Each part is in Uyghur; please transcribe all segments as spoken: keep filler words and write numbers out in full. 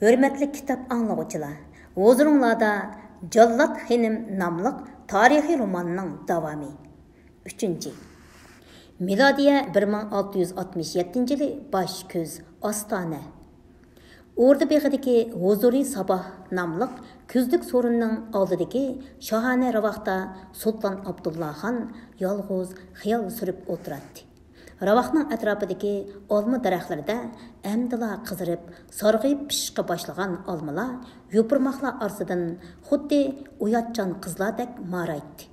ھۆرمەتلىك كىتاب ئاڭلىغۇچىلار، ھۇزۇرۇڭلاردا جاللات خېنىم ناملىق تارىخىي روماننىڭ داۋامى. ئۈچىنچى. مىلادىيە بىر مىڭ ئالتە يۈز ئاتمىش يەتتىنچى يىلى باش كۆز، ئاستانە. ئوردا بېغىدىكى ھۇزۇرى ساباھ ناملىق كۈزلۈك سورۇننىڭ ئالدىدىكى شاھانە راۋاقتا سۇلتان ئابدۇللا خان يالغۇز خىيال سۈرۈپ ئولتۇراتتى. راۋاقنىڭ ئەتراپىدىكى ئالما دەرەخلىرىدە ئەمدىلا قىزىرىپ، سارغىيىپ پىشىشقا باشلىغان ئالمىلار يوپۇرماقلار ئارىسىدىن خۇددى ئۇياتچان قىزلاردەك مارايتتى.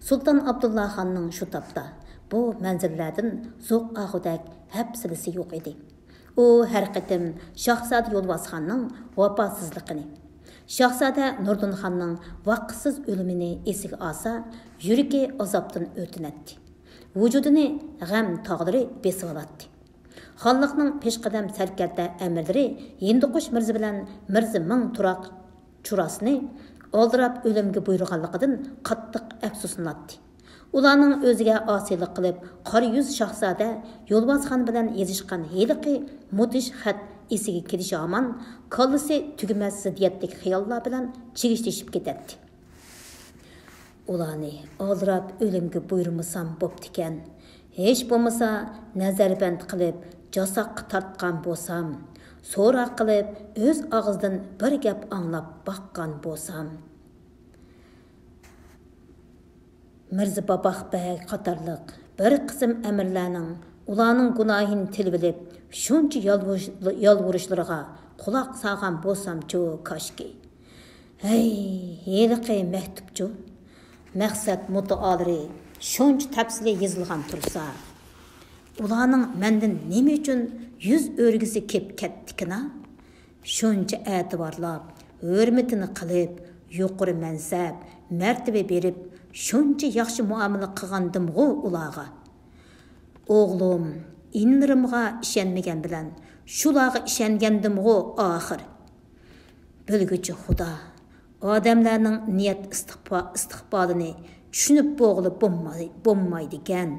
سۇلتان ئابدۇللا خاننىڭ شۇ تاپتا بۇ مەنزىرىلەردىن زوق ئاغۇدەك ھەپسىلىسى يوق ئىدى. ئۇ ھەر قېتىم شاھزادە يولۋاسخاننىڭ ۋاپاسىزلىقىنى، شاھزادە نۇردىنخاننىڭ ۋاقىتسىز ئۆلۈمىنى ئېسىگە ئالسا، يۈرىكى ئازابتىن ئۆرتىنەتتى. ۋۇجۇدىنى غەم تاغلىرى بېسىۋالاتتى. خانلىقنىڭ پېشقەدەم سەركەردە ئەمىرلىرى ھىندىقۇش مىرزا بىلەن مىرزا مىڭ تۇراق چۇراسنى ئالدىراپ ئۆلۈمگە بۇيرۇغانلىقىدىن قاتتىق ئەپسۇسلىناتتى. ئۇلارنىڭ ئۆزىگە ئاسىيلىق قىلىپ، قارا يۈز شاھزادە يولۋاسخان بىلەن يېزىشقان ھېلىقى مۇدھىش خەت ئېسىگە كېلىشى ھامان، كاللىسى تۈگىمەس زىددىيەتلىك خىياللار بىلەن چىگىشلىشىپ كېتەتتى. ئۇلارنى ئالدىراپ ئۆلۈمگە بۇيرۇمىسام بوپتىكەن. ھېچ بولمىسا نەزەربەند قىلىپ جاساققا تارتقان بولسام، سوراق قىلىپ ئۆز ئاغزىدىن بىر گەپ ئاڭلاپ باققان بولسام. مىرزا باباق بەگ قاتارلىق بىر قىسىم ئەمىرلەرنىڭ ئۇلارنىڭ گۇناھىنى تىلىۋېلىپ، شۇنچە يالۋۇرۇش-، يالۋۇرۇشلىرىغا قۇلاق سالغان بولسامچۇ كاشكى. ھەي، ھېلىقى مەكتۇپچۇ؟ مەقسەت مۇددىئالىرى شۇنچە تەپسىلىي يېزىلغان تۇرسا، ئۇلارنىڭ مەندىن نېمە ئۈچۈن يۈز ئۆرگىسى كېلىپ كەتتىكىنا؟ شۇنچە ئەتىۋارلاپ، ھۆرمىتىنى قىلىپ، يۇقىرى مەنسەپ، مەرتىۋە بېرىپ، شۇنچە ياخشى مۇئامىلە قىلغانىدىمغۇ ئۇلارغا. ئوغلۇم، ئىنىلىرىمغا ئىشەنمىگەن بىلەن، شۇلارغا ئىشەنگەندىمغۇ ئاخىر. بىلگۈچى خۇدا، ئادەملەرنىڭ نىيەت ئىستىقبا-، ئىستىقبالىنى چۈشىنىپ بولغىلى بولماي-، بولمايدىكەن.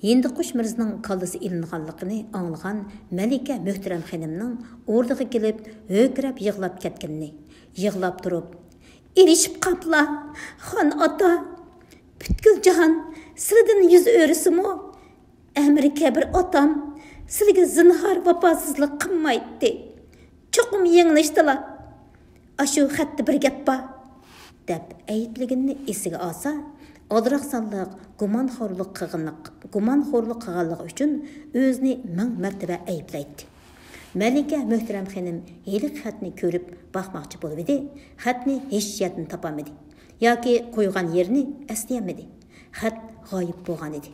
ھىندىقۇش مىرزىنىڭ كاللىسى ئېلىنغانلىقىنى ئاڭلىغان مەلىكە مۆھتەرەم خېنىمنىڭ ئوردىغا كېلىپ، ھۆركىرەپ يىغلاپ كەتكىنىنى، يىغلاپ تۇرۇپ، «ئېلىشىپ قاپلا، خان ئاتا! پۈتكۈل جاھان سىلىدىن يۈز ئۆرۈسىمۇ، ئەمىر كەبىر ئاتام سىلىگە زىنھار ۋاپاسىزلىق قىلمايتتى. چوقۇم يېڭىلىشتىلا. ئاشۇ خەتتە بىر گەپ بار» دەپ ئەيىبلىگىنىنى ئېسىگە ئالسا، ئالدىراقسانلىق، گۇمانخورلۇق قىلغانلىق، گۇمانخورلۇق قىلغانلىقى ئۈچۈن ئۆزىنى مىڭ مەرتىۋە ئەيىبلەيتتى. مەلىكە مۆھتەرەم خېنىم ھېلىقى خەتنى كۆرۈپ باقماقچى بولۇۋىدى، خەتنى ھېچ يەردىن تاپالمىدى ياكى قويغان يېرىنى ئەسلىيەلمىدى. خەت غايىب بولغانىدى.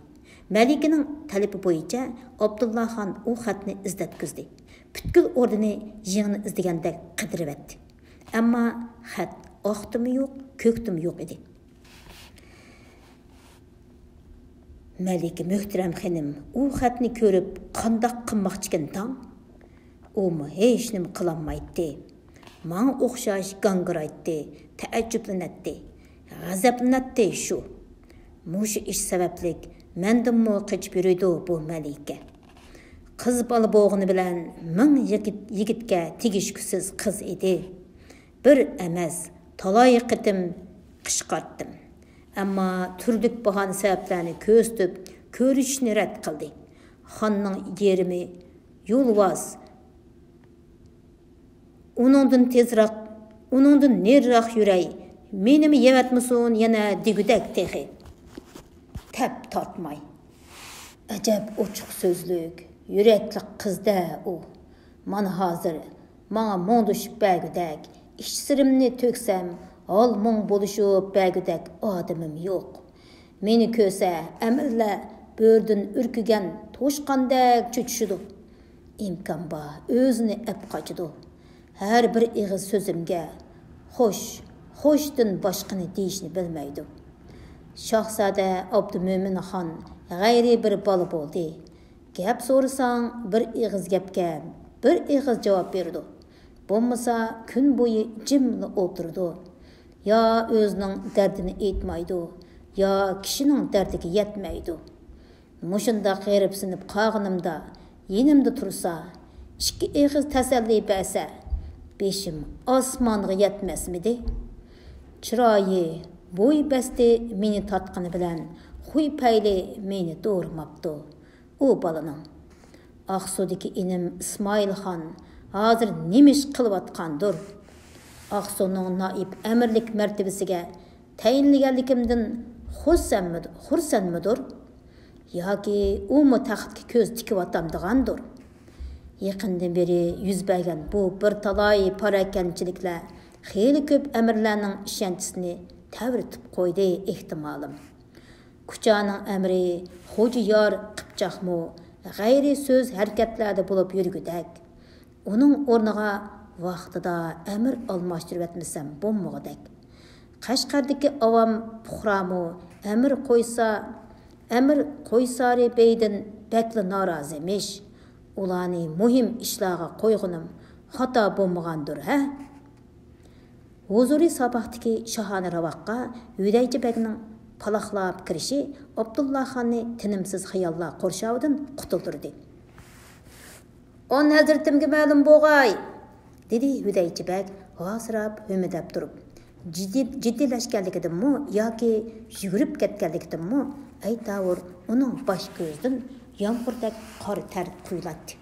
مەلىكىنىڭ تەلىپى بويىچە ئابدۇللا خان ئۇ خەتنى ئىزدەتكۈزدى. پۈتكۈل ئوردىنى يىڭنە ئىزدىگەندەك قىدىرىۋەتتى. ئەمما خەت ئاقتىمۇ يوق، كۆكتىمۇ يوق ئىدى. مەلىكە مۆھتەرەم خېنىم ئۇ خەتنى كۆرۈپ قانداق قىلماقچىكىن تاڭ؟ ئۇمۇ ھېچنېمە قىلالمايتتى. ماڭا ئوخشاش گاڭگىرايتتى، تەئەججۈپلىنەتتى، غەزەپلىنەتتى شۇ. مۇشۇ ئىش سەۋەبلىك مەندىنمۇ قېچىپ يۈرىدۇ بۇ مەلىكە. قىز بالا بولغىنى بىلەن مىڭ يىگىت، يىگىتكە تېگىشكۈسىز قىز ئىدى. بىر ئەمەس، تالاي قېتىم قىچقارتتىم. ئەمما تۈرلۈك باھانە سەۋەبلەرنى كۆرسىتىپ، كۆرۈشۈشنى رەت قىلدى. خاننىڭ يېرىمى يولۋاس، ئۇنىڭدىن تېزراق، ئۇنىڭدىن نېرىراق يۈرەي، مېنىمۇ يەۋەتمىسۇن يەنە دېگۈدەك تېخى. تەپ تارتماي. ئەجەب ئوچۇق سۆزلۈك، يۈرەكلىك قىز-دە ئۇ. مانا ھازىر ماڭا مۇڭدىشىپ بەرگۈدەك، ئىچ سىرىمنى تۆكسەم، ھال-مۇڭ بولۇشۇپ بەرگۈدەك ئادىمىم يوق. مېنى كۆرسە، ئەمىرلەر بۆرىدىن ئۈركۈگەن توشقاندەك چۆچۈشىدۇ. ئىمكان بار، ئۆزىنى ئەپ قاچىدۇ. ھەر بىر ئېغىز سۆزۈمگە «خوش، خوش» تىن باشقىنى دېيىشنى بىلمەيدۇ. شاھزادە ئابدۇمۆمىن خان غەيرىي بىر بالا بولدى. گەپ سورىساڭ، بىر ئېغىز گەپكە بىر ئېغىز جاۋاب بېرىدۇ. بولمىسا، كۈن بويى جىملا ئولتۇرىدۇ. يا ئۆزىنىڭ دەردىنى ئېيتمايدۇ، يا كىشىنىڭ دەردىگە يەتمەيدۇ. مۇشۇنداق غېرىبسىنىپ قالغىنىمدا، يېنىمدا تۇرسا، ئىككى ئېغىز تەسەللى بەرسە، بېشىم ئاسمانغا يەتمەسمىدى؟ چىرايى، بوي بەستى مېنى تارتقىنى بىلەن، خۇي پەيلى مېنى دورىماپتۇ. ئۇ بالىنىڭ. ئاقسۇدىكى ئىنىم ئىسمائىلخان ھازىر نېمە ئىش قىلىۋاتقاندۇر؟ ئاقسۇنىڭ نائىب ئەمىرلىك مەرتىۋىسىگە تەيىنلىگەنلىكىمدىن خۇرسەنمىدۇ-، خۇرسەنمىدۇر؟ ياكى ئۇمۇ تەختكە كۆز تىكىۋاتامدىغاندۇر؟ يېقىندىن بېرى يۈز بەرگەن بۇ بىر تالاي پاراكەندىچىلىكلەر خېلى كۆپ ئەمىرلەرنىڭ ئىشەنچىسىنى تەۋرىتىپ قويدى، ئېھتىمالىم. كۇچانىڭ ئەمىرى خوجا يار قىپچاقمۇ غەيرىي سۆز ھەرىكەتلەردە بولۇپ يۈرگۈدەك. ئۇنىڭ ئورنىغا ۋاقتىدا ئەمىر ئالماشتۇرۇۋەتمىسەم بولمىغۇدەك. قەشقەردىكى ئاۋام پۇقرامۇ ئەمىر قويسا، ئەمىر قويسارى بەيدىن بەكلا نارازىمىش. ئۇلارنى مۇھىم ئىشلارغا قويغىنىم خاتا بولمىغاندۇر، ھە؟ ھۇزۇرى ساباقتىكى شاھانە راۋاققا ھۈدەيچە بەگنىڭ پالاقلاپ كىرىشى ئابدۇللا خاننى تىنىمسىز خىياللار قورشاۋىدىن قۇتۇلدۇردى. ئون ھەزرىتىمگە مەلۇم بوغاي! دېدى ھۈدەيچە بەگ ھاسىراپ ھۆمۈدەپ تۇرۇپ. جىددىي، جىددىيلەشكەنلىكىدىنمۇ ياكى يۈگۈرۈپ كەتكەنلىكىدىنمۇ ئەيتاۋۇر ئۇنىڭ باش كۆزىدىن يامغۇردەك قارا تەر قۇيۇلاتتى.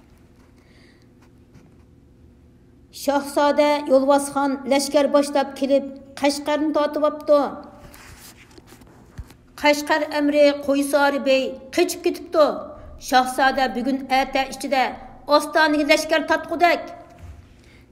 شاھزادە يولۋاسخان لەشكەر باشلاپ كېلىپ، قەشقەرنى تارتىۋاپتۇ. قەشقەر ئەمرى قويسارى بەگ قېچىپ كېتىپتۇ. شاھزادە بۈگۈن ئەتە ئىچىدە ئاستانىگە لەشكەر تارتقۇدەك.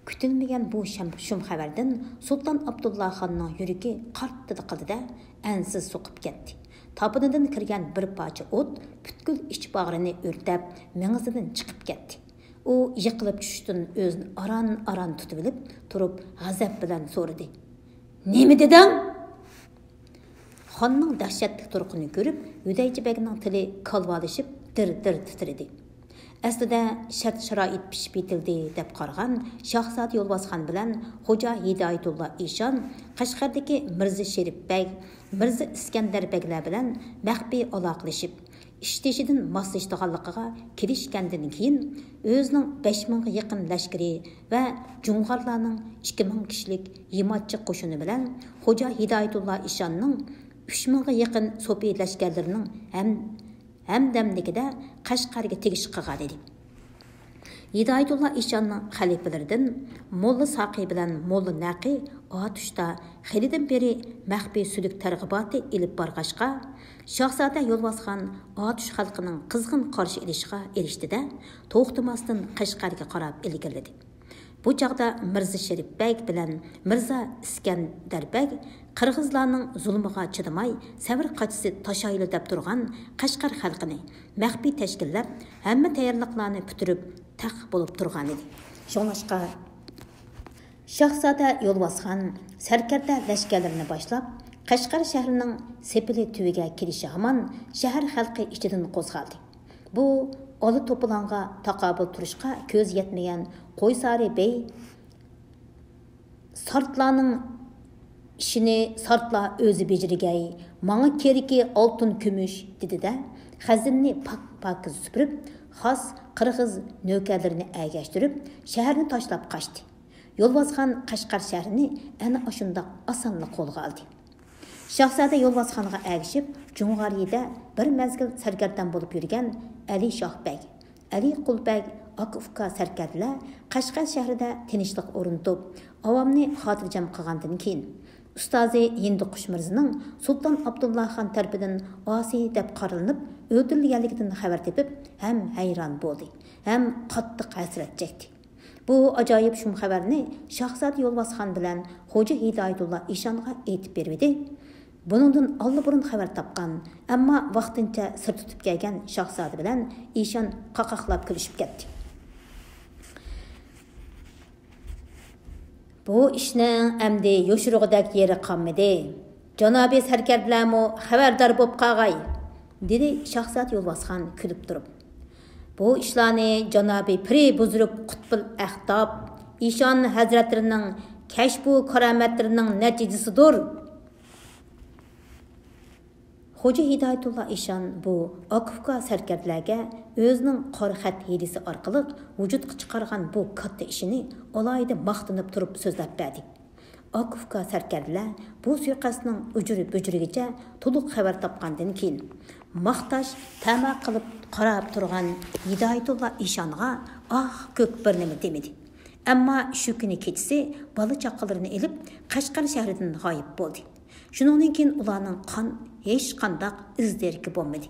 كۈتۈلمىگەن بۇ شەم-، شۇم خەۋەردىن سۇلتان ئابدۇللا خاننىڭ يۈرىكى قارتتىدە قىلدى-دە، ئەنسىز سوقۇپ كەتتى. تاپىنىدىن كىرگەن بىر پارچە ئوت پۈتكۈل ئىچ باغرىنى ئۆرتەپ، مېڭىسىدىن چىقىپ كەتتى. ئۇ يىقىلىپ چۈشۈشتىن ئۆزىنى ئاران-ئاران تۇتۇۋېلىپ تۇرۇپ، غەزەپ بىلەن سورىدى: «نېمە دېدىڭ؟» خاننىڭ دەھشەتلىك تۇرقىنى كۆرۈپ، ھۈدەيچە بەگنىڭ تىلى كالۋالىشىپ، دىر-دىر تىترىدى. ئەسلىدە شەرت-شارائىت پىشىپ يېتىلدى دەپ قارىغان شاھزادە يولۋاسخان بىلەن خوجا ھىدايەتۇللا ئىشان قەشقەردىكى مىرزا شېرىپ بەگ، مىرزا ئىسكەندەر بەگلەر بىلەن مەخپىي ئالاقىلىشىپ، ئىشتىشىدىن ماسلىشىدىغانلىقىغا كېلىشكەندىن كېيىن، ئۆزىنىڭ بەش مىڭغا يېقىن لەشكىرى ۋە جۇڭغارلارنىڭ ئىككى مىڭ كىشىلىك يىماتچى قوشۇنى بىلەن خوجا ھىدايەتۇللا ئىشاننىڭ ئۈچ مىڭغا يېقىن سوپى لەشكەرلىرىنىڭ ھەم-، ھەمدەملىكىدە قەشقەرگە تېگىش قىلغانىدى. ھىدايەتۇللا ئىشاننىڭ خەلىپىلىرىدىن موللا ساقى بىلەن موللا نەقى ئاتۇشتا خېلىدىن بېرى مەخپىي سۈلۈك تەرغىباتى ئېلىپ بارغاچقا، شاھزادە يولۋاسخان ئاتۇش خەلقىنىڭ قىزغىن قارشى ئېلىشىغا ئېرىشتى-دە، توختىماستىن قەشقەرگە قاراپ ئىلگىرىلىدى. بۇ چاغدا مىرزا شېرىپ بەگ بىلەن مىرزا ئىسكەندەر بەگ قىرغىزلارنىڭ زۇلمىغا چىدىماي، سەۋر قاچىسى تاشايلى دەپ تۇرغان قەشقەر خەلقىنى مەخپىي تەشكىللەپ، ھەممە تەييارلىقلارنى پۈتتۈرۈپ، تەق بولۇپ تۇرغانىدى. شۇڭلاشقا، شاھزادە يولۋاسخان سەركەردە لەشكەرلىرىنى باشلاپ، قەشقەر شەھىرىنىڭ سېپىلى تۈۋىگە كېلىشى ھامان شەھەر خەلقى ئىچىدىن قوزغالدى. بۇ ئالا توپىلاڭغا تاقابىل تۇرۇشقا كۆزى يەتمىگەن قويسارى بەگ: «سارتلارنىڭ ئىشىنى سارتلار ئۆزى بېجىرگەي، ماڭا كېرىكى ئالتۇن، كۈمۈش» دېدى-دە، خەزىنىنى پاك-پاكىز سۈپۈرۈپ، خاس قىرغىز نۆكەرلىرىنى ئەگەشتۈرۈپ، شەھەرنى تاشلاپ قاچتى. يولۋاسخان قەشقەر شەھىرىنى ئەنە ئاشۇنداق ئاسانلا قولغا ئالدى. شاھزادە يولۋاسخانغا ئەگىشىپ، جۇڭغارىيىدە بىر مەزگىل سەرگەردان بولۇپ يۈرگەن ئەلى شاھ بەگ، ئەلى قۇل بەگ ئاكا-ئۇكا سەركەردىلەر قەشقەر شەھىرىدە تىنچلىق ئورنىتىپ، ئاۋامنى خاتىرجەم قىلغاندىن كېيىن، ئۇستازى ھىندىقۇش مىرزىنىڭ سۇلتان ئابدۇللا خان تەرىپىدىن ئاسىي دەپ قارىلىنىپ ئۆلتۈرۈلگەنلىكىدىن خەۋەر تېپىپ، ھەم ھەيران بولدى، ھەم قاتتىق ھەسرەت چەكتى. بۇ ئاجايىپ شۇم خەۋەرنى شاھزادە يولۋاسخان بىلەن خوجا ھىدايەتۇللا ئىشانغا ئېيتىپ بېرىۋىدى. بۇنىڭدىن ئاللىبۇرۇن خەۋەر تاپقان، ئەمما ۋاقتىنچە سىر تۇتۇپ كەلگەن شاھزادە بىلەن ئىشان قاقاقلاپ كۈلۈشۈپ كەتتى. بۇ ئىشنىڭ ئەمدى يوشۇرغۇدەك يېرى قالمىدى. جانابىي سەركەردىلەرمۇ خەۋەردار بولۇپ قالغاي، دېدى شاھزادە يولۋاسخان كۈلۈپ تۇرۇپ. بۇ ئىشلارنى جانابىي پىرى بۇزرۇك قۇتبۇل ئەختاب ئىشان ھەزرەتلىرىنىڭ كەشپۇ كارامەتلىرىنىڭ نەتىجىسىدۇر. خوجا ھىدايەتۇللا ئىشان بۇ ئاكا-ئۇكا سەركەردىلەرگە ئۆزىنىڭ قارا خەت ھىيلىسى ئارقىلىق ۋۇجۇدقا چىقارغان بۇ كاتتا ئىشىنى ئالاھىدە ماختىنىپ تۇرۇپ سۆزلەپ بەردى. ئاكا-ئۇكا سەركەردىلەر بۇ سۇيىقەستنىڭ ئۇجۇر-بۈجۈرىگىچە تولۇق خەۋەر تاپقاندىن كېيىن، ماختاش تەما قىلىپ قاراپ تۇرغان ھىدايەتۇللا ئىشانغا ئاھ-كۆك بىر نېمە دېمىدى. ئەمما شۇ كۈنى كېچىسى بالا-چاقىلىرىنى ئېلىپ، قەشقەر شەھىرىدىن غايىب بولدى. شۇنىڭدىن كېيىن ئۇلارنىڭ قان-، ھېچقانداق ئىز-دېرىكى بولمىدى.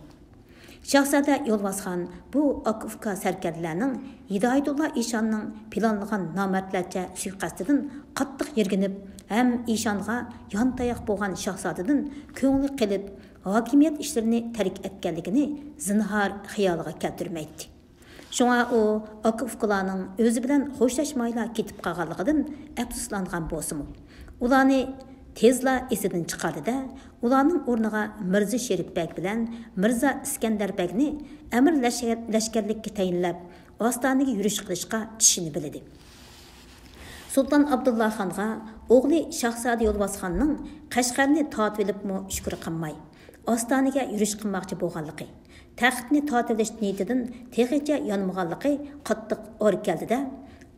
شاھزادە يولۋاسخان بۇ ئاكا-ئۇكا سەركەردىلەرنىڭ ھىدايەتۇللا ئىشاننىڭ پىلانلىغان نامەردلەرچە سۇيىقەستىدىن قاتتىق يىرگىنىپ، ھەم ئىشانغا يانتاياق بولغان شاھزادىدىن كۆڭلى قېلىپ، ھاكىمىيەت ئىشلىرىنى تەرك ئەتكەنلىكىنى زىنھار خىيالىغا كەلتۈرمەيتتى. شۇڭا ئۇ ئاكا-ئۇكىلارنىڭ ئۆزى بىلەن خوشلاشمايلا كېتىپ قالغانلىقىدىن ئەپسۇسلانغان بولسىمۇ، ئۇلارنى تېزلا ئېسىدىن چىقاردى-دە، ئۇلارنىڭ ئورنىغا مىرزا شېرىپ بەگ بىلەن مىرزا ئىسكەندەر بەگنى ئەمىر لەشكەر-، لەشكەرلىككە تەيىنلەپ، ئاستانىگە يۈرۈش قىلىشقا چىشىنىۋالدى. سۇلتان ئابدۇللاخانغا ئوغلى شاھزادە يولۋاسخاننىڭ قەشقەرنى تارتىۋېلىپمۇ شۈكۈر قىلماي، ئاستانىگە يۈرۈش قىلماقچى بولغانلىقى، تەختنى تارتىۋېلىش نىيىتىدىن تېخىچە يانمىغانلىقى قاتتىق ئار كەلدى-دە،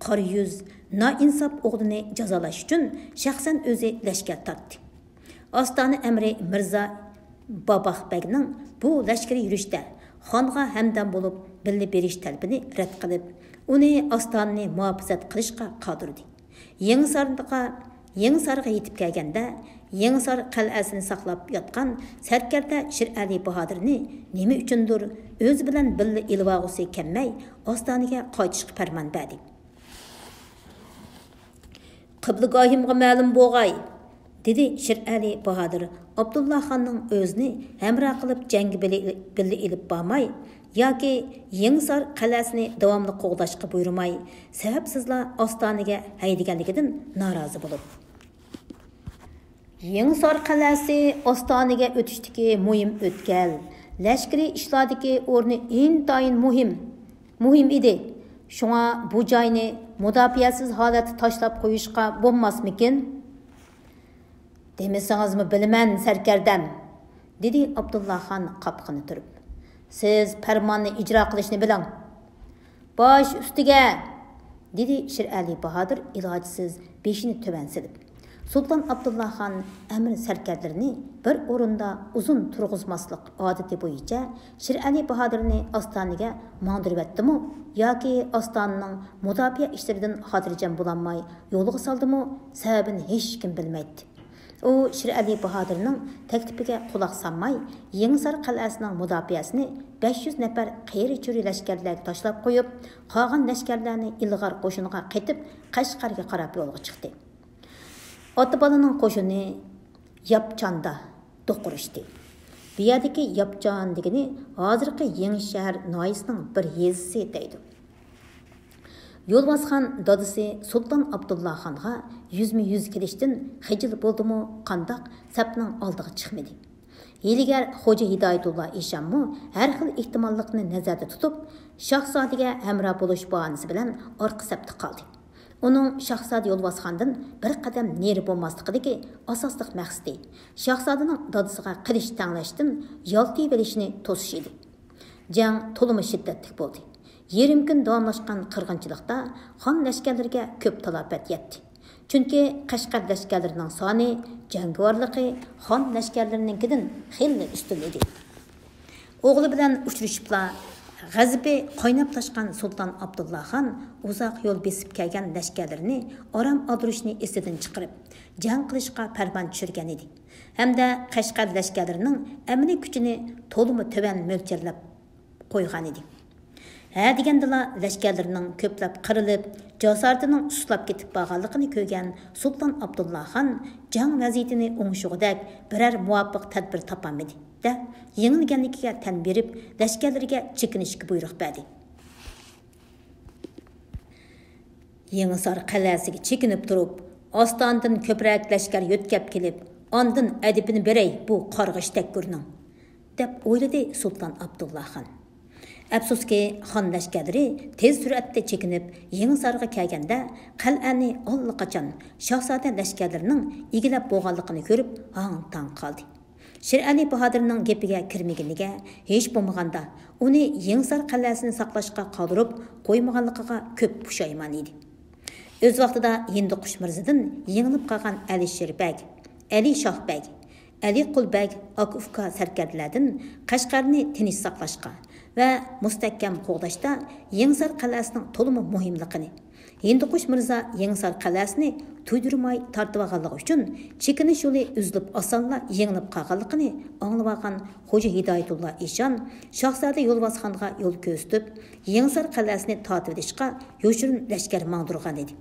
قارا يۈز، نائىنساپ ئوغلىنى جازالاش ئۈچۈن شەخسەن ئۆزى لەشكەر تارتتى. ئاستانە ئەمىرى مىرزا باباخ بەگنىڭ بۇ لەشكىرىي يۈرۈشتە خانغا ھەمدەم بولۇپ بىللە بېرىش تەلىپىنى رەت قىلىپ، ئۇنى ئاستانىنى مۇھاپىزەت قىلىشقا قالدۇردى. يېڭىسارغا، يېڭىسارغا يېتىپ كەلگەندە، يېڭىسار قەلئەسىنى ساقلاپ ياتقان سەركەردە شىرئەلى باھادىرنى نېمە ئۈچۈندۇر ئۆزى بىلەن بىللە ئېلىۋالغۇسى كەلمەي، ئاستانىگە قايتىشقا پەرمان بەردى. قىبلىگاھىمغا مەلۇم بولغاي، دېدى شىرئەلى باھادىر ئابدۇللا خاننىڭ ئۆزىنى ھەمراھ قىلىپ جەڭگە بىللە، بىللە ئېلىپ بارماي ياكى يېڭىسار قەلئەسىنى داۋاملىق قوغداشقا بۇيرۇماي، سەۋەبسىزلا ئاستانىگە ھەيدىگەنلىكىدىن نارازى بولۇپ. يېڭىسار قەلئەسى ئاستانىگە ئۆتۈشتىكى مۇھىم ئۆتكەل، لەشكىرىي ئىشلاردىكى ئورنى ئىنتايىن مۇھىم، مۇھىم ئىدى. شۇڭا بۇ جاينى مۇداپىئەسىز ھالەتتە تاشلاپ قويۇشقا بولماسمىكىن؟ دېمىسىڭىزمۇ بىلىمەن، سەركەردەم، دېدى ئابدۇللا خان قاپىقىنى تۈرۈپ. سىز پەرماننى ئىجرا قىلىشنى بىلىڭ. باش ئۈستىگە! دېدى شىرئەلى باھادىر ئىلاجسىز بېشىنى تۆۋەن سېلىپ. سۇلتان ئابدۇللا خان ئەمىر سەركەردىلىرىنى بىر ئورۇندا ئۇزۇن تۇرغۇزماسلىق ئادىتى بويىچە شىرئەلى باھادىرنى ئاستانىگە ماڭدۇرۇۋەتتىمۇ ياكى ئاستانىنىڭ مۇداپىئە ئىشلىرىدىن خاتىرجەم بولالماي يولغا سالدىمۇ، سەۋەبىنى ھېچكىم بىلمەيتتى. ئۇ شىرئەلى باھادىرنىڭ تەكلىپىگە قۇلاق سالماي، يېڭىسار قەلئەسىنىڭ مۇداپىئەسىنى بەش يۈز نەپەر قېرى-چۈرە لەشكەرلەرگە تاشلاپ قويۇپ، قالغان لەشكەرلەرنى ئىلغار قوشۇنىغا قېتىپ، قەشقەرگە قاراپ يولغا چىقتى. ئاتا-بالىنىڭ قوشۇنى ياپچاندا دوقۇرۇشتى. بۇ يەردىكى ياپچان دېگىنى ھازىرقى يېڭىشەھەر ناھىيەسىنىڭ بىر يېزىسى دەيدۇ. يولۋاسخان دادىسى سۇلتان ئابدۇللا خانغا يۈزمۇ يۈز كېلىشتىن خىجىل بولدىمۇ قانداق، سەپنىڭ ئالدىغا چىقمىدى. ھىيلىگەر خوجا ھىدايەتۇللا ئىشانمۇ ھەر خىل ئېھتىماللىقنى نەزەردە تۇتۇپ، شاھزادىگە ھەمراھ بولۇش باھانىسى بىلەن ئارقا سەپتە قالدى. ئۇنىڭ شاھزادە يولۋاسخاندىن بىر قەدەم نېرى بولماسلىقىدىكى ئاساسلىق مەقسىتى شاھزادىنىڭ دادىسىغا قىلىچ تەڭلەشتىن يالتىۋېلىشىنى توسۇش ئىدى. جەڭ تولىمۇ شىددەتلىك بولدى. يېرىم كۈن داۋاملاشقان قىرغىنچىلىقتا خان لەشكەرلىرىگە كۆپ تالاپەت يەتتى. چۈنكى قەشقەر لەشكەرلىرىنىڭ سانى، جەڭگىۋارلىقى خان لەشكەرلىرىنىڭكىدىن خېلى ئۈستۈن ئىدى. ئوغلى بىلەن ئۇچرىشىپلا، غەزىپى قايناپ تاشقان سۇلتان ئابدۇللا خان ئۇزاق يول بېسىپ كەلگەن لەشكەرلىرىنى ئارام ئالدۇرۇشنى ئېسىدىن چىقىرىپ، جەڭ قىلىشقا پەرمان چۈشۈرگەن ئىدى ھەمدە قەشقەر لەشكەرلىرىنىڭ ئەمەلىي كۈچىنى تولىمۇ تۆۋەن مۆلچەرلەپ قويغانىدى. ھە دېگەندىلا لەشكەرلىرىنىڭ كۆپلەپ قىرىلىپ، جاسارىتىنىڭ سۇسلاپ كېتىپ بارغانلىقىنى كۆرگەن سۇلتان ئابدۇللا خان جەڭ ۋەزىيىتىنى ئوڭشىغۇدەك بىرەر مۇۋاپىق تەدبىر تاپالمىدى دە، يېڭىلگەنلىكىگە تەن بېرىپ، لەشكەرلىرىگە چېكىنىشكە بۇيرۇق بەردى. يېڭىسار قەلئەسىگە چېكىنىپ تۇرۇپ، ئاستانىدىن كۆپرەك لەشكەر يۆتكەپ كېلىپ، ئاندىن ئەدىپىنى بېرەي بۇ قارغىش تەككۈرنىڭ، دەپ ئويلىدى سۇلتان ئابدۇللا خان. ئەپسۇسكى، خان لەشكەرلىرى تېز سۈرئەتتە چېكىنىپ، يېڭىسارغا كەلگەندە، قەلئەنى ئاللىقاچان شاھزادە لەشكەرلىرىنىڭ ئىگىلەپ بولغانلىقىنى كۆرۈپ، ھاڭ-تاڭ قالدى. شىرئەلى باھادىرنىڭ گېپىگە كىرمىگىنىگە، ھېچ بولمىغاندا ئۇنى يېڭىسار قەلئەسىنى ساقلاشقا قالدۇرۇپ قويمىغانلىقىغا كۆپ پۇشايمان ئىدى. ئۆز ۋاقتىدا ھىندىقۇش مىرزىدىن يېڭىلىپ قالغان ئەلىشىر بەگ، ئەلى شاھ بەگ، ئەلى قۇل بەگ ئاكا-ئۇكا سەركەردىلەردىن قەشقەرنى تىنچ ساقلاشقا ۋە مۇستەھكەم قوغداشتا يېڭىسار قەلئەسىنىڭ تولىمۇ مۇھىملىقىنى، ھىندىقۇش مىرزا يېڭىسار قەلئەسىنى تۇيدۇرماي تارتىۋالغانلىقى ئۈچۈن چېكىنىش يولى ئۈزۈلۈپ ئاسانلا يېڭىلىپ قالغانلىقىنى ئاڭلىۋالغان خوجا ھىدايەتۇللا ئىشان شاھزادە يولۋاسخانغا يول كۆرسىتىپ، يېڭىسار قەلئەسىنى تارتىۋېلىشقا يوشۇرۇن لەشكەر ماڭدۇرغانىدى.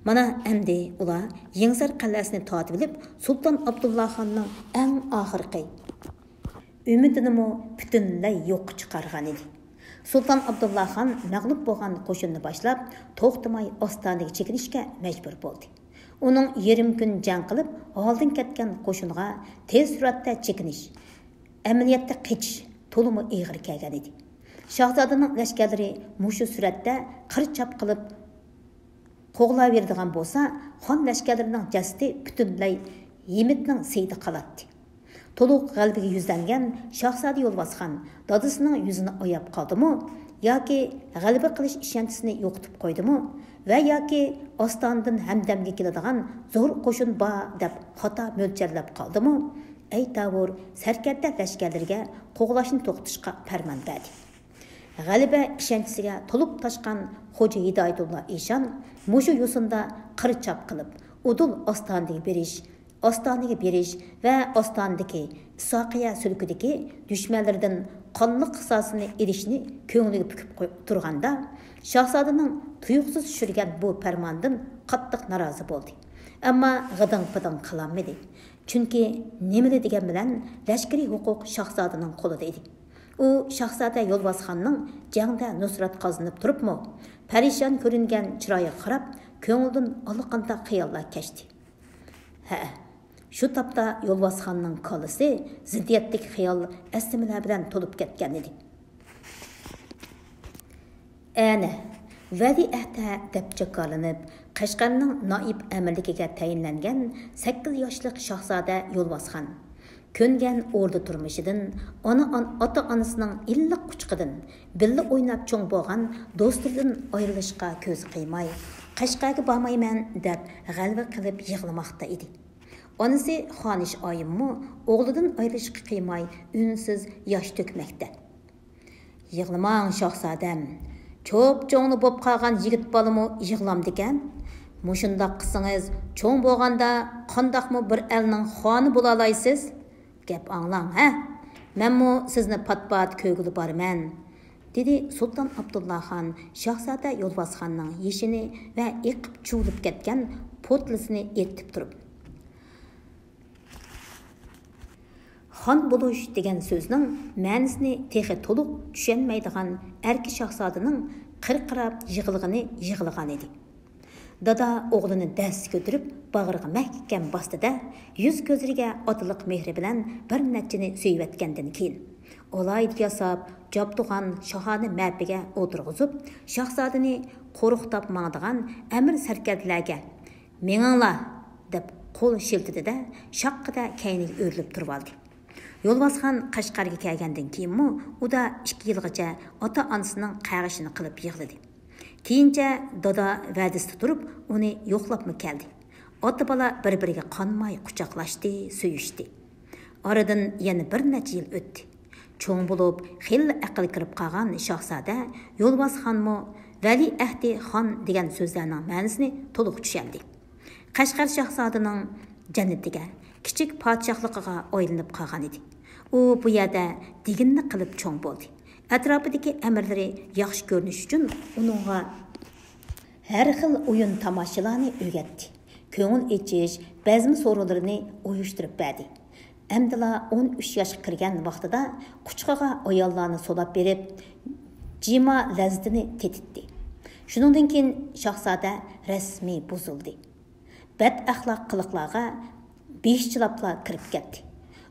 مانا ئەمدى ئۇلار يېڭىسار قەلئەسىنى تارتىۋېلىپ، سۇلتان ئابدۇللاخاننىڭ ئەڭ ئاخىرقى ئۈمىدىنىمۇ پۈتۈنلەي يوققا چىقارغانىدى. سۇلتان ئابدۇللاخان مەغلۇپ بولغان قوشۇننى باشلاپ، توختىماي ئاستانىگە چېكىنىشكە مەجبۇر بولدى. ئۇنىڭ يېرىم كۈن جەڭ قىلىپ، ھالدىن كەتكەن قوشۇنىغا تېز سۈرئەتتە چېكىنىش، ئەمەلىيەتتە قېچىش تولىمۇ ئېغىر كەلگەنىدى. شاھزادىنىڭ لەشكەرلىرى مۇشۇ سۈرئەتتە قىر چاپ قىلىپ قوغلاۋېرىدىغان بولسا، خان لەشكەرلىرىنىڭ جەسىتى پۈتۈنلەي ھىمىتنىڭ سېيىدا قالاتتى. تولۇق غەلىبىگە يۈزلەنگەن شاھزادە يولۋاسخان دادىسىنىڭ يۈزىنى ئاياپ قالدىمۇ ياكى غەلىبە قىلىش ئىشەنچىسىنى يوقىتىپ قويدىمۇ ۋە ياكى ئاستانىدىن ھەمدەمگە كېلىدىغان زور قوشۇن بار دەپ خاتا مۆلچەرلەپ قالدىمۇ، ئەيتاۋۇر سەركەردە لەشكەرلىرىگە قوغلاشنى توختىتىشقا پەرمان بەردى. غەلىبە ئىشەنچىسىگە تولۇپ تاشقان خوجا ھىدايەتۇللا ئىشان مۇشۇ يوسۇندا قىر چاپ قىلىپ، ئۇدۇل ئاستانىدىن بېرىش، ئاستانىگە بېرىش ۋە ئاستانىدىكى ئىسھاقىيە سۈلكىدىكى دۈشمەنلىرىدىن قانلىق قىساسىنى ئېلىشنى كۆڭلىگە پۈكۈپ قوي-، تۇرغاندا، شاھزادىنىڭ تۇيۇقسىز چۈشۈرگەن بۇ پەرمانىدىن قاتتىق نارازى بولدى. ئەمما غىدىڭ-پىدىڭ قىلالمىدى. چۈنكى نېمىلا دېگەن بىلەن لەشكىرىي ھوقۇق شاھزادىنىڭ قولىدا ئىدى. ئۇ شاھزادە يولۋاسخاننىڭ جەڭدە نۇسرەت قازىنىپ تۇرۇپمۇ، پەرىشان كۆرۈنگەن چىرايىغا قاراپ، كۆڭلىدىن ئاللىقانداق خىياللار كەچتى. ھەئە، شۇ تاپتا يولۋاسخاننىڭ كاللىسى زىددىيەتلىك خىيال، ئەسلىمىلەر بىلەن تولۇپ كەتكەنىدى. ئەنە، ۋەلىئەھدە دەپ جاكارلىنىپ، قەشقەرنىڭ نائىب ئەمىرلىكىگە تەيىنلەنگەن سەككىز ياشلىق شاھزادە يولۋاسخان. كۆنگەن ئوردا تۇرمۇشىدىن، ئانا-، ئان-، ئاتا-ئانىسىنىڭ ئىللىق قۇچىقىدىن، بىللە ئويناپ چوڭ بولغان دوستلىرىدىن ئايرىلىشقا كۆزى قىيماي، قەشقەرگە بارمايمەن دەپ غەلۋە قىلىپ يىغلىماقتا ئىدى. ئانىسى خانىش ئايىممۇ ئوغلىدىن ئايرىلىشقا قىيماي ئۈنسىز ياش تۆكمەكتە. يىغلىماڭ شاھزادەم، چوپچوڭلا بوپ قالغان يىگىت بالىمۇ يىغلامدىكەن. مۇشۇنداق قىلسىڭىز چوڭ بولغاندا قانداقمۇ بىر ئەلنىڭ خانى بولالايسىز؟ گەپ ئاڭلاڭ ھە، مەنمۇ سىزنى پات-پات كۆرگىلى بارىمەن، دېدى سۇلتان ئابدۇللاخان شاھزادە يولۋاسخاننىڭ يېشىنى ۋە ئېقىپ چۇۋۇلۇپ كەتكەن پوتلىسىنى ئېرتىپ تۇرۇپ. خان بولۇش دېگەن سۆزنىڭ مەنىسىنى تېخى تولۇق چۈشەنمەيدىغان ئەركە شاھزادىنىڭ قىرقىراپ يىغلىغىنى يىغلىغانىدى. دادا ئوغلىنى دەس كۆتۈرۈپ باغرىغا مەھكەم باستى-دە، يۈز-كۆزلىرىگە ئاتىلىق مېھرى بىلەن بىر نەچچىنى سۆيۈۋەتكەندىن كېيىن، ئالاھىدە ياساپ جابدۇغان شاھانە مەپىگە ئولتۇرغۇزۇپ، شاھزادىنى قورقۇتاپ ماڭىدىغان ئەمىر سەركەردىلەرگە، «مېڭىڭلار!» دەپ قول شىلتىدى-دە، شاققىدە كەينىگە ئۆرۈلۈپ تۇرۇۋالدى. يولۋاسخان قەشقەرگە كەلگەندىن كېيىنمۇ ئۇدا ئىككى يىلغىچە ئاتا-ئانىسىنىڭ قەغىشىنى قىلىپ يىغلىدى. كېيىنچە دادا ۋەدىسىدە تۇرۇپ ئۇنى يوقلاپمۇ كەلدى. ئاتا-بالا بىر-بىرىگە قانماي قۇچاقلاشتى، سۆيۈشتى. ئارىدىن يەنە بىر نەچچە يىل ئۆتتى. چوڭ بولۇپ، خېلىلا ئەقلى كىرىپ قالغان شاھزادە يولۋاسخانمۇ ۋەلىئەھدى خان دېگەن سۆزلەرنىڭ مەنىسىنى تولۇق چۈشەندى. قەشقەر شاھزادىنىڭ جەننىتىگە، كىچىك پادىشاھلىقىغا ئايلىنىپ قالغانىدى. ئۇ بۇ يەردە دېگىنىنى قىلىپ چوڭ بولدى. ئەتراپىدىكى ئەمىرلىرى ياخشى كۆرۈنۈش ئۈچۈن ئۇنىڭغا ھەر خىل ئويۇن-تاماشىلارنى ئۆگەتتى. كۆڭۈل ئېچىش، بەزمە سورۇنلىرىنى ئۇيۇشتۇرۇپ بەردى. ئەمدىلا ئون ئۈچ ياشقا كىرگەن ۋاقتىدا قۇچىقىغا ئاياللارنى سولاپ بېرىپ، جىما لەززىتىنى تېتىتتى. شۇنىڭدىن كېيىن شاھزادە رەسمىي بۇزۇلدى. بەد ئەخلاق قىلىقلارغا بېشىچىلاپلا كىرىپ كەتتى.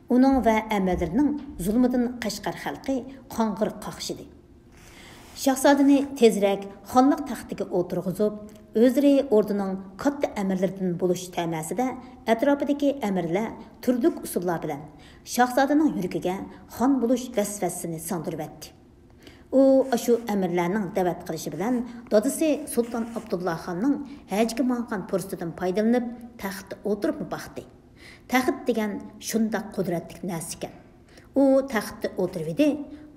ئۇنىڭ ۋە ئەمىرلىرىنىڭ زۇلۇمىدىن قەشقەر خەلقى قاڭغىر قاقشىدى. شاھزادىنى تېزرەك خانلىق تەختىگە ئولتۇرغۇزۇپ، ئۆزلىرى ئوردىنىڭ كاتتا ئەمىرلىرىدىن بولۇش تەمەسىدە، ئەتراپىدىكى ئەمىرلەر تۈرلۈك ئۇسۇللار بىلەن شاھزادىنىڭ يۈرىكىگە خان بولۇش ۋەسۋەسىسىنى سىڭدۈرۈۋەتتى. ئۇ ئاشۇ ئەمىرلەرنىڭ دەۋەت قىلىشى بىلەن دادىسى سۇلتان ئابدۇللا خاننىڭ ھەجگە ماڭغان پۇرسىتىدىن پايدىلىنىپ، تەختتە ئولتۇرۇپمۇ باقتى. تەخت دېگەن شۇنداق قۇدرەتلىك نەرسىكەن. ئۇ تەختتە ئولتۇرۇۋىدى،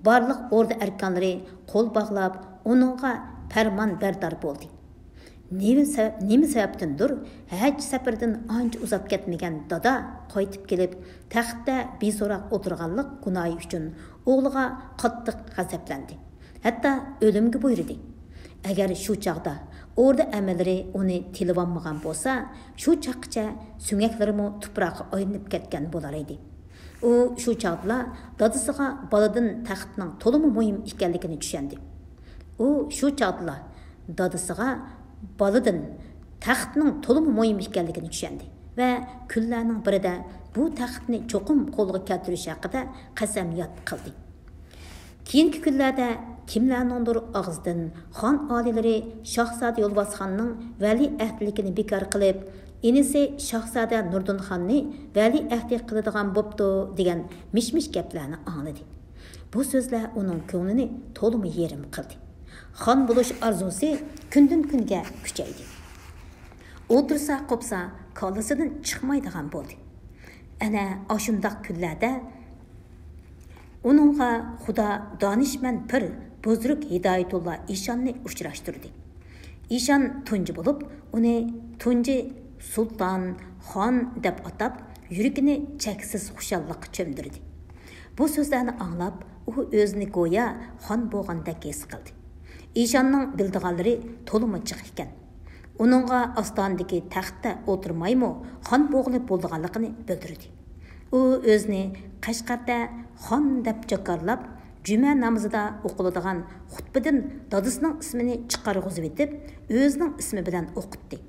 بارلىق ئوردا ئەركانلىرى قول باغلاپ، ئۇنىڭغا پەرمان بەردار بولدى. نېمە سە-، نېمە سەۋەبتىندۇر، ھەج سەپىرىدىن ئانچە ئۇزاپ كەتمىگەن دادا قايتىپ كېلىپ، تەختتە بىسوراق ئولتۇرغانلىق گۇناھى ئۈچۈن ئوغلىغا قاتتىق غەزەپلەندى. ھەتتا ئۆلۈمگە بۇيرۇدى. ئەگەر شۇ چاغدا ئوردا ئەمىرلىرى ئۇنى تىلىۋالمىغان بولسا، شۇ چاغقىچە سۆڭەكلىرىمۇ تۇپراققا ئايلىنىپ كەتكەن بولار ئىدى. ئۇ شۇ چاغدىلا دادىسىغا بالىدىن تەختنىڭ تولىمۇ مۇھىم ئىكەنلىكىنى چۈشەندى. ئۇ شۇ چاغدىلا دادىسىغا بالىدىن تەختنىڭ تولىمۇ مۇھىم ئىكەنلىكىنى چۈشەندى ۋە كۈنلەرنىڭ بىرىدە بۇ تەختنى چوقۇم قولغا كەلتۈرۈش ھەققىدە قەسەمياد قىلدى. كېيىنكى كۈنلەردە كىملەرنىڭدۇر ئاغزىدىن خان ئالىيلىرى شاھزادە يولۋاسخاننىڭ ۋەلىئەھدلىكىنى بىكار قىلىپ، ئىنىسى شاھزادە نۇردىنخاننى ۋەلىئەھدى قىلىدىغان بوپتۇ دېگەن مىش-مىش گەپلەرنى ئاڭلىدى. بۇ سۆزلەر ئۇنىڭ كۆڭلىنى تولىمۇ يېرىم قىلدى. خان بولۇش ئارزۇسى كۈندىن-كۈنگە كۈچەيدى. ئولتۇرسا قوپسا كاللىسىدىن چىقمايدىغان بولدى. ئەنە ئاشۇنداق كۈنلەردە ئۇنىڭغا خۇدا دانىشمەن پىر بۇزرۇك ھىدايەتۇللا ئىشاننى ئۇچراشتۇردى. ئىشان تۇنجى بولۇپ، ئۇنى تۇنجى سۇلتان، خان دەپ ئاتاپ، يۈرىكىنى چەكسىز خۇشاللىققا چۆمدۈردى. بۇ سۆزلەرنى ئاڭلاپ، ئۇ ئۆزىنى گويا خان بولغاندەك ھېس قىلدى. ئىشاننىڭ بىلىدىغانلىرى تولىمۇ جىق ئىكەن. ئۇنىڭغا ئاستانىدىكى تەختتە ئولتۇرمايمۇ خان بولغىلى بولىدىغانلىقىنى بىلدۈردى. ئۇ ئۆزىنى قەشقەردە خان دەپ جاكارلاپ، جۈمە نامىزىدا ئوقۇلىدىغان خۇتبىدىن دادىسىنىڭ ئىسمىنى چىقارغۇزۇۋېتىپ، ئۆزىنىڭ ئىسمى بىلەن ئوقۇتتى.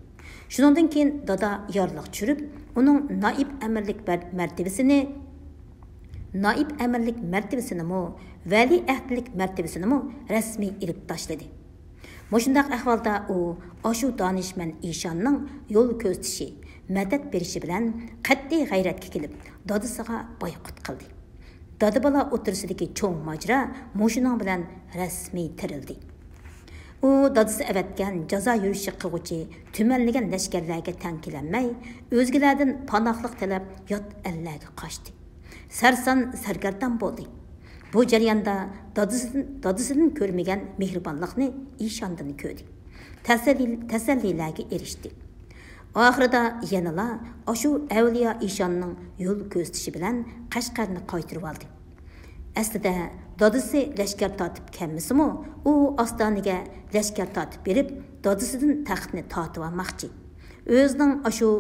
شۇنىڭدىن كېيىن دادا يارلىق چۈشۈرۈپ، ئۇنىڭ نائىب ئەمىرلىك بەر-، مەرتىۋىسىنى، نائىب ئەمىرلىك مەرتىۋىسىنىمۇ، ۋەلىئەھدلىك مەرتىۋىسىنىمۇ رەسمىي ئېلىپ تاشلىدى. مۇشۇنداق ئەھۋالدا ئۇ ئاشۇ دانىشمەن ئىشاننىڭ يول كۆرسىتىشى، مەدەت بېرىشى بىلەن قەتئىي غەيرەتكە كېلىپ، دادىسىغا بايقۇت قىلدى. دادا-بالا ئوتتۇرىسىدىكى چوڭ ماجىرا مۇشۇنىڭ بىلەن رەسمىي تىرىلدى. ئۇ دادىسى ئەۋەتكەن جازا يۈرۈشى قىلغۇچى تۈمەنلىگەن لەشكەرلەرگە تەڭ كېلەلمەي، ئۆزگىلەردىن پاناھلىق تىلەپ يات ئەللەرگە قاچتى. سەرسان سەرگەردان بولدى. بۇ جەرياندا دادىسىدىن، دادىسىدىن كۆرمىگەن مېھرىبانلىقنى ئىشاندىن كۆردى. تەسەللى، تەسەللىلەرگە ئېرىشتى. ئاخىرىدا يەنىلا ئاشۇ ئەۋلىيا ئىشاننىڭ يول كۆرسىتىشى بىلەن قەشقەرنى قايتۇرۇۋالدى. ئەسلىدە دادىسى لەشكەر تارتىپ كەلمىسىمۇ، ئۇ ئاستانىگە لەشكەر تارتىپ بېرىپ، دادىسىدىن تەختنى تارتىۋالماقچى. ئۆزىنىڭ ئاشۇ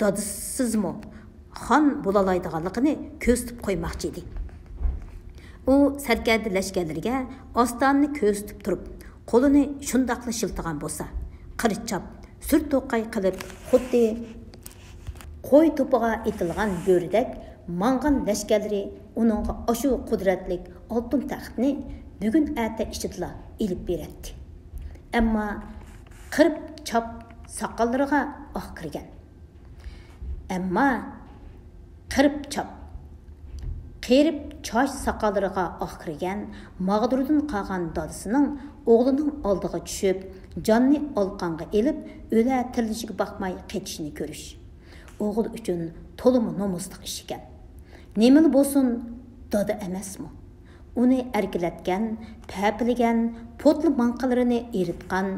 دادىسىزمۇ خان بولالايدىغانلىقىنى كۆرسىتىپ قويماقچى ئىدى. ئۇ سەركەردە لەشكەرلىرىگە ئاستانىنى كۆرسىتىپ تۇرۇپ، قولىنى شۇنداقلا شىلتىغان بولسا، قىرچاپ، سۈر توقاي قىلىپ، خۇددى قوي توپىغا ئېتىلغان بۆرىدەك ماڭغان لەشكەرلىرى ئۇنىڭغا ئاشۇ قۇدرەتلىك ئالتۇن تەختنى بۈگۈن ئەتە ئىچىدىلا ئېلىپ بېرەتتى. ئەمما قىرىپ چاپ ساقاللىرىغا ئاق كىرگەن. ئەمما قىرىپ چاپ، قېرىپ چاچ ساقاللىرىغا ئاق كىرگەن ماغدۇردىن قالغان دادىسىنىڭ ئوغلىنىڭ ئالدىغا چۈشۈپ، جاننى ئالىقانغا ئېلىپ، ئۆلە تىرىلىشىگە باقماي قېچىشىنى كۆرۈش ئوغۇل ئۈچۈن تولىمۇ نومۇسلۇق ئىش ئىكەن. نېمىلا بولسۇن، دادا ئەمەسمۇ؟ ئۇنى ئەركىلەتكەن، پەپىلىگەن، پوتلا ماڭقىلىرىنى ئېرىتقان،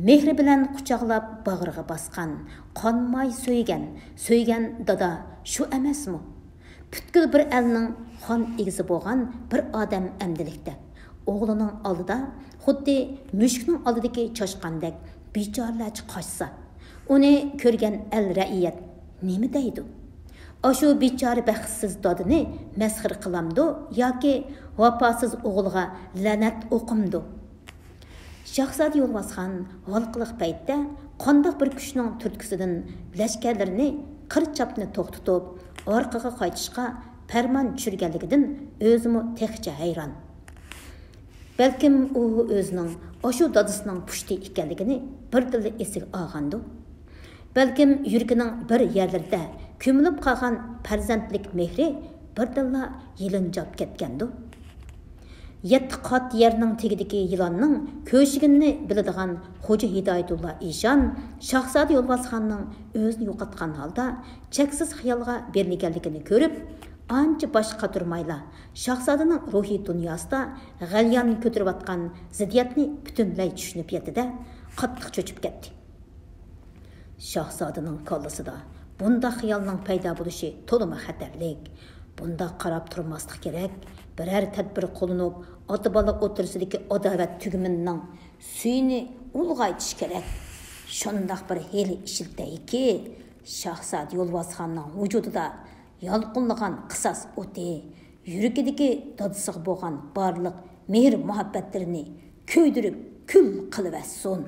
مېھرى بىلەن قۇچاقلاپ باغرىغا باسقان، قانماي سۆيگەن، سۆيگەن دادا شۇ ئەمەسمۇ؟ پۈتكۈل بىر ئەلنىڭ خان ئىگىسى بولغان بىر ئادەم ئەمدىلىكتە ئوغلىنىڭ ئالدىدا خۇددى مۈشۈكنىڭ ئالدىدىكى چاشقاندەك بىچارىلەرچە قاچسا، ئۇنى كۆرگەن ئەل رەئىيەت نېمە دەيدۇ؟ ئاشۇ بىچارە بەختسىز دادىنى مەسخىرە قىلامدۇ ياكى ۋاپاسىز ئوغۇلغا لەنەت ئوقۇمدۇ؟ شاھزادە يولۋاسخان ھالقىلىق پەيتتە قانداق بىر كۈچنىڭ تۈرتكىسىدىن لەشكەرلىرىنى قىرچاپنى توختىتىپ، ئارقىغا قايتىشقا پەرمان چۈشۈرگەنلىكىدىن ئۆزىمۇ تېخىچە ھەيران. بەلكىم ئۇ ئۆزىنىڭ ئاشۇ دادىسىنىڭ پۇشتى ئىكەنلىكىنى بىردىنلا ئېسىگە ئالغاندۇ. بەلكىم يۈرىكىنىڭ بىر يەرلىرىدە كۆمۈلۈپ قالغان پەرزەنتلىك مېھرى بىردىنلا يېلىنجاپ كەتكەندۇ. يەتتە قات يەرنىڭ تېگىدىكى يىلاننىڭ كۆشىگىنىنى بىلىدىغان خوجا ھىدايەتۇللا ئىشان شاھزادە يولۋاسخاننىڭ ئۆزىنى يوقاتقان ھالدا چەكسىز خىيالغا بېرىلگەنلىكىنى كۆرۈپ، ئانچە باش قاتۇرمايلا، شاھزادىنىڭ روھىي دۇنياسىدا غەليان كۆتۈرۈۋاتقان زىددىيەتنى پۈتۈنلەي چۈشىنىپ يەتتى-دە، قاتتىق چۆچۈپ كەتتى. شاھزادىنىڭ كاللىسىدا بۇنداق خىيالنىڭ پەيدا بولۇشى تولىمۇ خەتەرلىك. بۇنداق قاراپ تۇرماسلىق كېرەك. بىرەر تەدبىر قوللىنىپ، ئاتا-بالا ئوتتۇرىسىدىكى ئاداۋەت تۈگمىنىنىڭ سۈيىنى ئۇلغايتىش كېرەك. شۇنداق بىر ھىيلە ئىشلىتەيكى، شاھزادە يولۋاسخاننىڭ ۋۇجۇدىدا يالقۇنلىغان قىساس ئوتى، يۈرىكىدىكى دادىسىغا بولغان بارلىق مېھىر-مۇھەببەتلىرىنى كۆيدۈرۈپ كۈل قىلىۋەتسۇن.